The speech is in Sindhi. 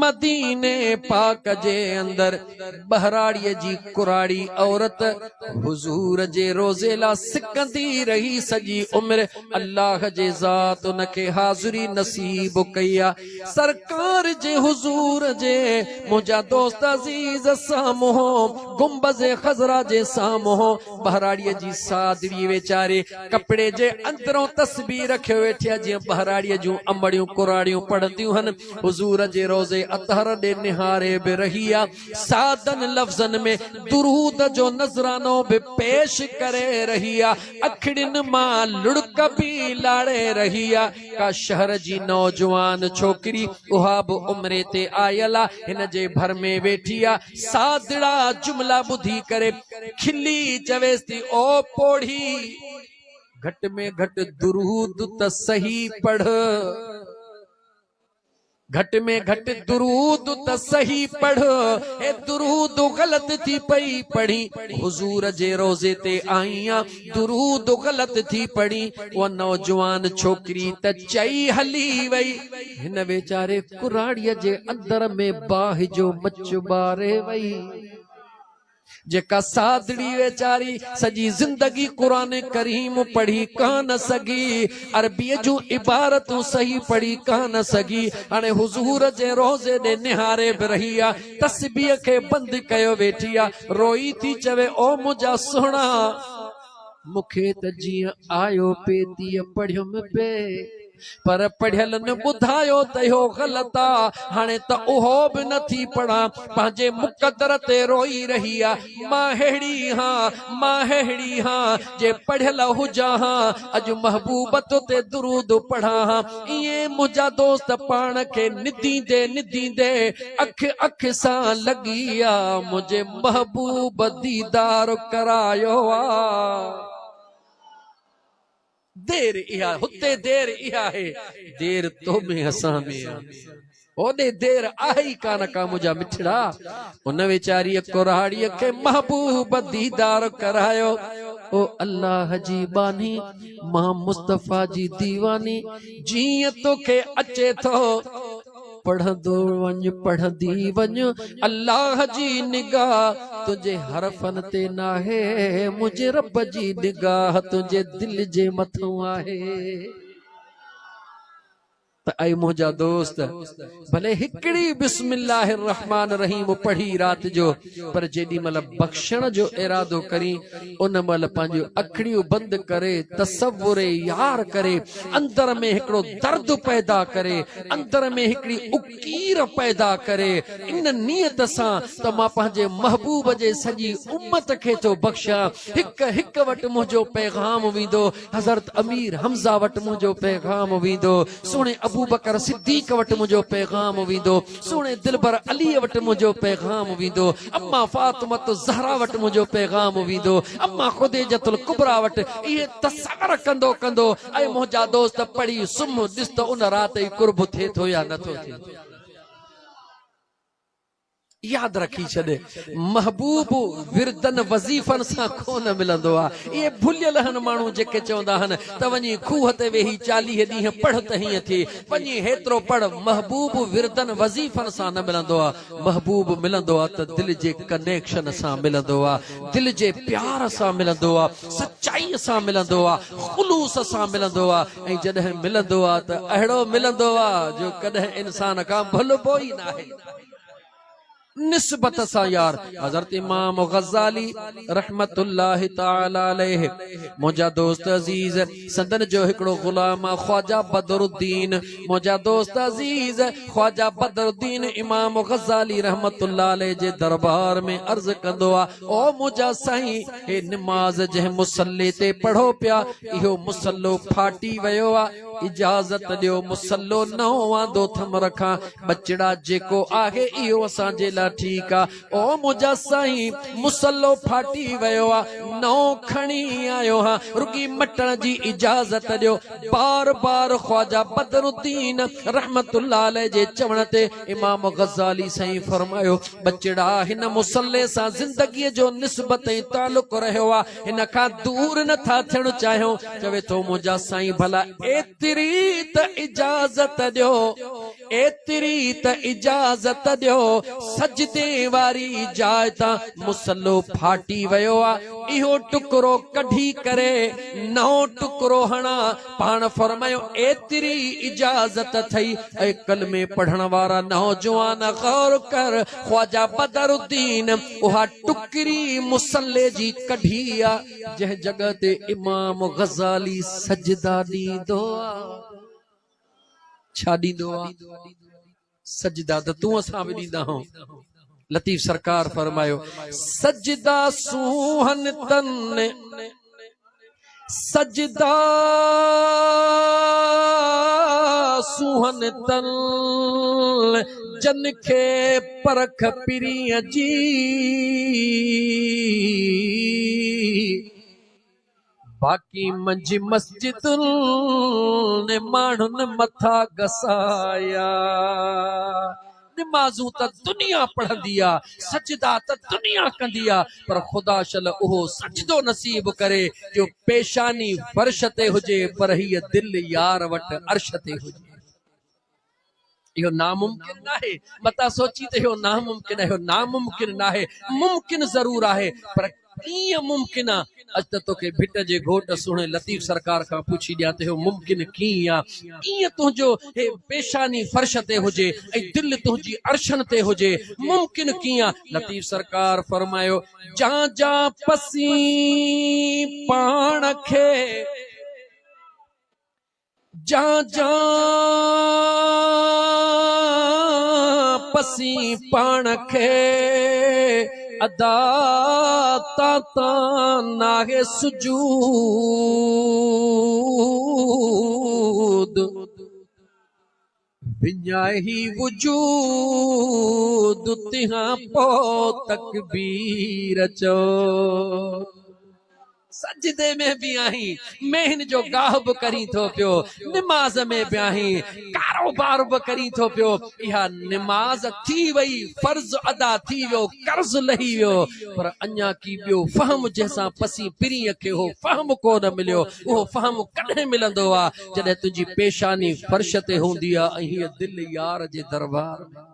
مديني پاڪ جي اندر ٻهراڙيء جي ڪراڙي عورت حضور جي روضي لا سڪندي رهي سڄي عمر الله جي ذات ان کي حاضري نصيب ڪئي آ سرڪار جي حضور جي منهنجا دوست عزيز سامهون گنبذ خضرا جي سامهون ٻهراڙيء جي سادڙي ويچاري ڪپڙي جي اندرون تسبيح رکيو ويٺي آ جيئن ٻهراڙيء جون امڙيون ڪراڙيون پڙهنديون هن. حضور جي روضي اطهر ڏي نهاري به رهي آ. سادن لفظن ۾ درود جو نذرانو به پيش ڪري رهي آ. اکڙين مان لڙڪ به لاڙي رهي آ. ڪا شهر جي نوجوان ڇوڪري اها به عمري تي آيل آ. هن جي ڀر ۾ ويٺي آ. سادڙا جملا ٻڌي ڪري کلي چويس ٿي، او پوڙهي! گهٽ ۾ گهٽ درود ته صحيح پڙهه. گهٽ ۾ گهٽ درود ته صحيح پڙهه. هي درود غلط ٿي پئي پڙهين. حضور جي روضي تي آئين آن، درود غلط ٿي پڙهين. اها نوجوان ڇوڪري ته چئي هلي وئي. هن ويچاري ڪراڙيء جي اندر ۾ باهه جو مچ ٻاري وئي. جيڪا سادڙي ويچاري سڄي زندگي قرآن ڪريم پڙهي ڪانه سگهي، عربيء جون عبارتون صحيح پڙهي ڪانه سگهي، هاڻي حضور جي روضي ڏي نهاري به رهي آ، تسبيح کي بند ڪيو ويٺي آ، روئي ٿي چوي او منهنجا سهڻا! مون کي ته جيئن آيو پي تيئن پڙهيم پي. پر پڙهيلن ٻڌايو ته اهو غلط آ، هاڻي ته اهو به نه ٿي پڙهان، پنهنجي مقدر تي روئي رهي آ، مان ههڙي هان، مان ههڙي هان، جي پڙهيل هجان ها، اڄ محبوب تو تي درود پڙهان ها، ائين منهنجا دوست پاڻ کي نديندي نديندي اک اک سان لڳي آ، منهنجي محبوب ديدار ڪرايو آ. دير اها هتي دير اها آهي دير تو ۾ اسان ۾ آ هوڏي دير آهي ئي ڪانه ڪا منهنجا مٺڙا ان ويچاريء ڪراڙيء کي محبوب ديدار ڪرايو او الله جي ٻانهي مان مصطفيٰ جي ديواني جيئن توکي اچي ٿو پڙهندو وڃ پڙهندي وڃ الله جي نگاهه تنهنجي حرفن تي ناهي منهنجي رب جي نگاهه تنهنجي دل جي مٿئون آهي ته اي منهنجا دوست ڀلي هڪڙي بسم الله الرحمن الرحيم پڙهي رات جو پر جيڏي مهل بخشڻ جو ارادو ڪرين ان مهل پنهنجون اکڙيون بند ڪري تصور يار ڪري اندر ۾ هڪڙو درد پيدا ڪري اندر ۾ هڪڙي اڪير پيدا ڪري ان نيت سان ته مان پنهنجي محبوب جي سڄي امت کي ٿو بخشان هڪ هڪ وٽ منهنجو پيغام ويندو حضرت امير حمزه وٽ منهنجو پيغام ويندو، سهڻي ابوبڪر صديق وٽ منهنجو پيغام ويندو، سهڻي دلبر علي وٽ منهنجو پيغام ويندو، اما فاطمة الزهرا وٽ منهنجو پيغام ويندو، اما خديجة الڪبريٰ وٽ، اهي تصور ڪندو ڪندو اي منهنجا دوست پڙهي سمهه ڏس ته ان رات ئي قرب ٿئي ٿو يا نٿو ٿئي. ياد رکي ڇڏ، محبوب وردن وظيفن سان ڪونه ملندو آ. اهي ڀليل هن ماڻهو جيڪي چوندا هن ته وڃي کوهه تي ويهي 40 ڏينهن پڙهه ته هيئن ٿئي، وڃي هيترو پڙهه، محبوب وردن وظيفن سان نه ملندو آ. محبوب ملندو آ ته دل جي ڪنيڪشن سان ملندو آ، دل جي پيار سان ملندو آ، سچائيء سان ملندو آ، خلوص سان ملندو آ ۽ جڏهن ملندو آ ته اهڙو ملندو آ جو ڪڏهن انسان کان ڀلبو ئي ناهي. نسبت سان يار حضرت امام غزالي رحمة الله تعالي عليه منهنجا دوست عزيز سندن جو هڪڙو غلام آ خواجه بدر الدين منهنجا دوست عزيز خواجه بدر الدين امام غزالي رحمة الله عليه جي دربار ۾ عرض ڪندو آ او منهنجا سائين هي نماز جنهن مصلي تي پڙهو پيا اهو مصلو ڦاٽي ويو آ اجازت ڏيو مصلو نئون آندو ٿم رکان، ٻچڙا جيڪو آهي اهو اسان جي لاء ٺيڪ آ. او منهنجا سائين مصلو ڦاٽي ويو آ، نئون کڻي آيو هان، رڳي مٽڻ جي اجازت ڏيو. بار بار خواجه بدر الدين رحمة الله عليه جي چوڻ تي امام غزالي سائين فرمايو، ٻچڙا هن مصلي سان زندگيء جو نسبت ۽ تعلق رهيو آ، هن کان دور نه ٿا ٿيڻ چاهيون. چوي ٿو منهنجا سائين ڀلا ايتري. ايتري ته اجازت ڏيو، ايتري ته اجازت ڏيو، سجدي واري جاء تان مصلو ڦاٽي ويو آ، اهو ٽڪرو ڪڍي ڪري نئون ٽڪرو هڻان. پاڻ فرمايو، ايتري اجازت اٿئي. اي ڪلمي پڙهڻ وارا نوجوان غور ڪر، خواجه بدر الدين اها ٽڪري مصلي جي ڪڍي آ، جنهن جڳهه تي امام غزالي سجدا ڏيندو آ. ڇا ڏيندو آ؟ سجدا ته تون اسان به ڏيندا هون. لطيف سرڪار فرمايو، سجدا سونهن تن، سجدا سونهن تن، جن کي پرک پرينء جي. باقي منجهه مسجدن ماڻهن مٿا گسايا. نمازون ته دنيا پڙهندي آ، سجدا ته دنيا ڪندي آ، پر خدا شل اهو سجدو نصيب ڪري جو پيشاني فرش تي هجي پر هيء دل يار وٽ عرش تي هجي. اهو ناممڪن ناهي. متان سوچين ته اهو ناممڪن آهي. اهو ناممڪن ناهي. ممڪن ضرور آهي پر ڪيئن ممڪن آ؟ اڄ ته توکي ڀٽ جي گهوٽ سهڻي لطيف سرڪار کان پڇي ڏيان ته اهو ممڪن ڪيئن آ؟ ڪيئن تنهنجو هي پيشاني فرش تي هجي ۽ دل تنهنجي عرشن تي هجي؟ ممڪن ڪيئن آ؟ لطيف سرڪار فرمايو، جان جان پسين پاڻ کي. جان جان پسين پاڻ کي ادا تان تان ناهي سجود وڃائي هي وجود تنهان پو تڪبير چئو. سجدي ۾ به آهين، مينهن جو گاهه به ڪرين ٿو پيو، نماز ۾ به آهين، ڪاروبار به ڪرين ٿو پيو، اها نماز ٿي وئي، فرض ادا ٿي ويو، قرض لهي ويو، پر اڃا ڪي ٻيو فهم جنهن سان پسين پرينء کي اهو فهم ڪو نه مليو، اهو فهم ڪڏهن ملندو آ، جڏهن تنهنجي پيشاني فرش تي هوندي آ ۽ هيء دل يار جي دربار ۾.